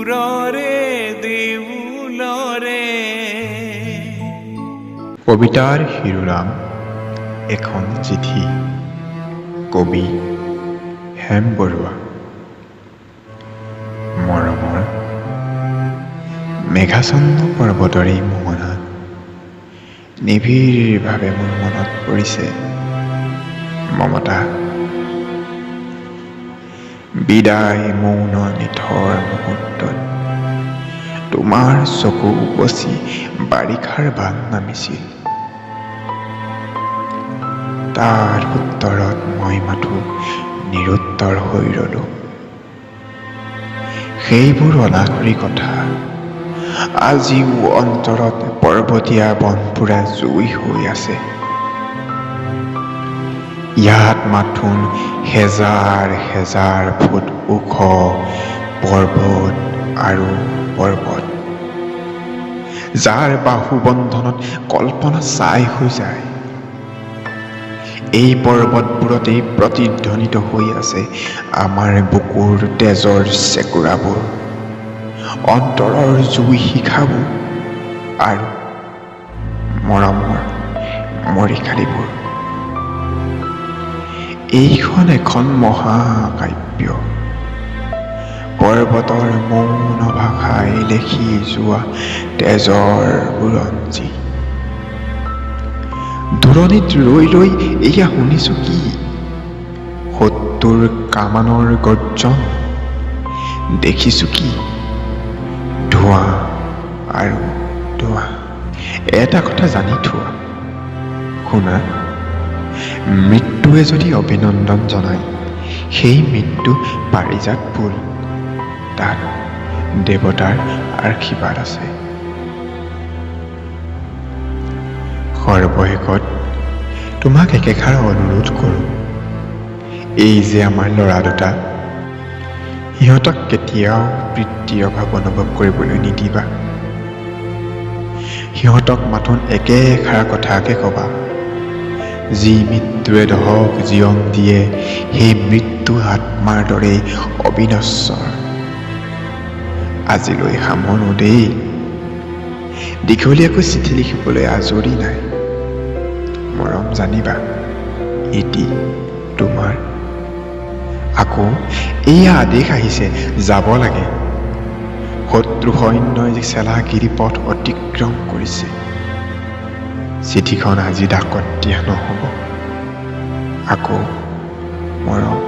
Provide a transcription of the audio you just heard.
দূৰৰে দেউলৰে। কবিতাৰ শিৰোনাম এখন চিঠি। কবি হেম বৰুৱা। মৰমৰ মেঘাচ্ছন্ন পৰ্বতৰ এই মোহনাত নিবিড়ভাৱে মোৰ মনত পৰিছে মমতা। বিদায় মৌন নিথৰ মুহূৰ্তত তোমাৰ চকু উপচি বাৰিষাৰ বান নামিছিল। তাৰ উত্তৰত মই মাথো নিৰুত্তৰ হৈ ৰলো। সেইবোৰ অনাখৰী কথা আজিও অন্তৰত পৰ্বতীয়া বনপোৰা জুই হৈ আছে। ইয়াত মাথোন হেজাৰ হেজাৰ ফুট ওখ পৰ্বত আৰু পৰ্বত, যাৰ বাহুবন্ধনত কল্পনা ছাই হৈ যায়। এই পৰ্বতবোৰতেই প্ৰতিধ্বনিত হৈ আছে আমাৰ বুকুৰ তেজৰ চেকুৰাবোৰ, অন্তৰৰ জুই শিখাবোৰ আৰু মৰমৰ মৰিশালিবোৰ। এইখন এখন মহাকাব্য, পৰ্বতৰ মৌন ভাষাই লেখি যোৱা তেজৰ বুৰঞ্জী। দূৰণিত ৰৈ ৰৈ এয়া শুনিছো কি? শত্ৰুৰ কামানৰ গৰ্জন। দেখিছো কি? ধোঁৱা আৰু ধোঁৱা। এটা কথা জানি থোৱা শুনা, মৃত্যুৱে যদি অভিনন্দন জনায়, সেই মৃত্যু পাৰিজাত ফুল, তাত দেৱতাৰ আশীৰ্বাদ আছে। সৰ্বশেষত তোমাক একেষাৰ অনুৰোধ কৰোঁ, এই যে আমাৰ ল'ৰা দুটা, সিহঁতক কেতিয়াও পিতৃৰ অভাৱ অনুভৱ কৰিবলৈ নিদিবা। সিহঁতক মাথোন একেষাৰ কথাকে ক'বা, যি মৃত্যুৱে দহক জীয়ন দিয়ে, সেই মৃত্যু আত্মাৰ দৰেই অবিনশ্বৰ। আজিলৈ সামৰো দেই, দীঘলীয়াকৈ চিঠি লিখিবলৈ আজৰি নাই। মৰম জানিবা, ইতি তোমাৰ। আকৌ এয়া আদেশ আহিছে, যাব লাগে। শত্ৰু সৈন্যই চেলা গিৰিপথ অতিক্ৰম কৰিছে। চিঠিখন আজি ডাকত দিয়া নহ'ব। আকৌ মৰম।